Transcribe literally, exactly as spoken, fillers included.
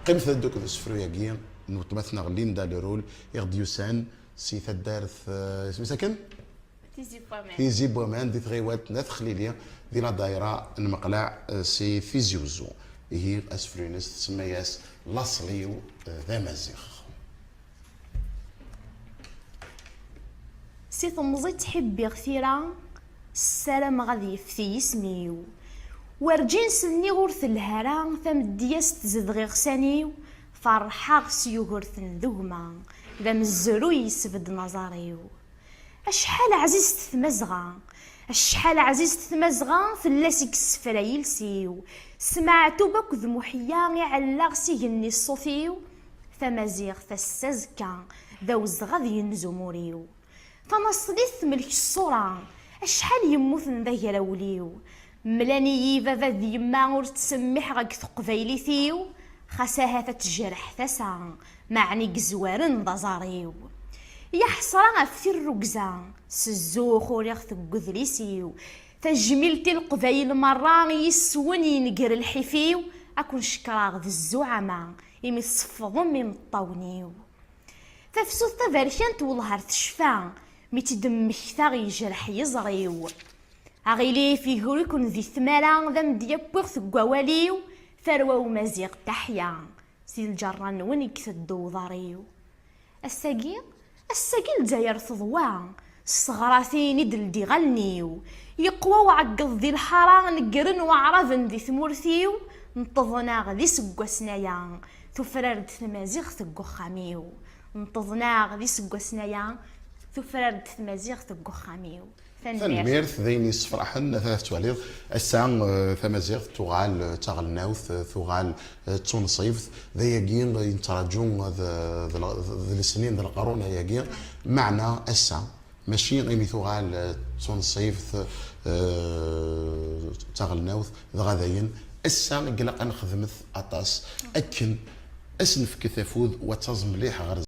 Qqimet ad ddukel d usefru-agi n weltma-tneɣ Linda Leroux, i ɣ-d-yusan si taddart, eh, isem-is akken? Tizi n waman. Tizi n waman, di tɣiwant n At Xlili, di la daïra n Meqleɛ, eh, si Tizi Uzzu. Ihi asefru-ines tsemma-yas Laṣel-iw, eh, d Amaziɣ. Si temẓi ttḥibbiɣ tira, ssarameɣ ad yefti yisem-iw. Werǧin s-nniɣ ur telhi ara, tamedyazt tezdeɣ iɣsan-iw, ferḥeɣ s Yugurten d gma, d amezruy yesbedden aẓar-iw. Acḥal ɛzizt Tmazɣa, acḥal ɛzizt Tmazɣa, fell-as i yessefra yiles-iw. S Meɛtub akked Muḥya i ɛellaɣ s igenni ṣṣut-iw, Tamaziɣt ass azekka, d awezɣi ad yenz umur-iw. Tanaṣlit tmelk ṣṣura, acḥal yemmuten d agrawliw. Mlan-iyi baba d yemma ur ttsemmiḥeɣ deg teqbaylit-iw, xas ahat ad tejreḥ tasa, meɛni yezwaren d aẓar-iw. Ya ḥesra ɣef tirrugza, s zzux uriɣ-t deg udlis-iw. Tajmilt i Leqbayel merra, yis-wen yenger lḥif-iw, ad ken-cekkreɣ d zzuɛama, imi tsefḍem imeṭṭawen-iw. Tafsut taberkant welher tecfa, mi tt-id-mmektaɣ yejreḥ yiẓri-w. Aɣilif iger-iken di tmara, d amedya wwiɣ-t deg wawal-iw, tarwa umaziɣ taḥya, si lǧerra-nwen i iteddu uḍar-iw. Ass-agi, ass-agi Lezzayer teḍwa, s teɣratin i d-ldiɣ allen-iw. Yeqwa uɛeggeḍ di lḥara, negren waɛraben di tmurt-iw, nṭeḍen-aɣ d iseggasen aya, tufrar-d tmaziɣt deg uxxam-iw. Nṭeḍen-aɣ d iseggasen aya, tufrar-d tmaziɣt deg uxxam-iw. Tanemmirt. Tanemmirt, d ayen yessefraḥen, ata tettwaliḍ ass-a, eh, tamaziɣt tuɣal, eh, d taɣelnawt, eh, tuɣal, eh, d tunṣibt, d ayagi i nettraǧu, eh, d, d, d lesnin d leqrun ayagi, meɛna ass-a, mačči imi tuɣal, eh, d tunṣibt, eh, d taɣelnawt, dɣa dayen, ass-a i ilaq ad nexdmet aṭas, akken ad s-nefket afud, wa d taẓ mliḥ ɣer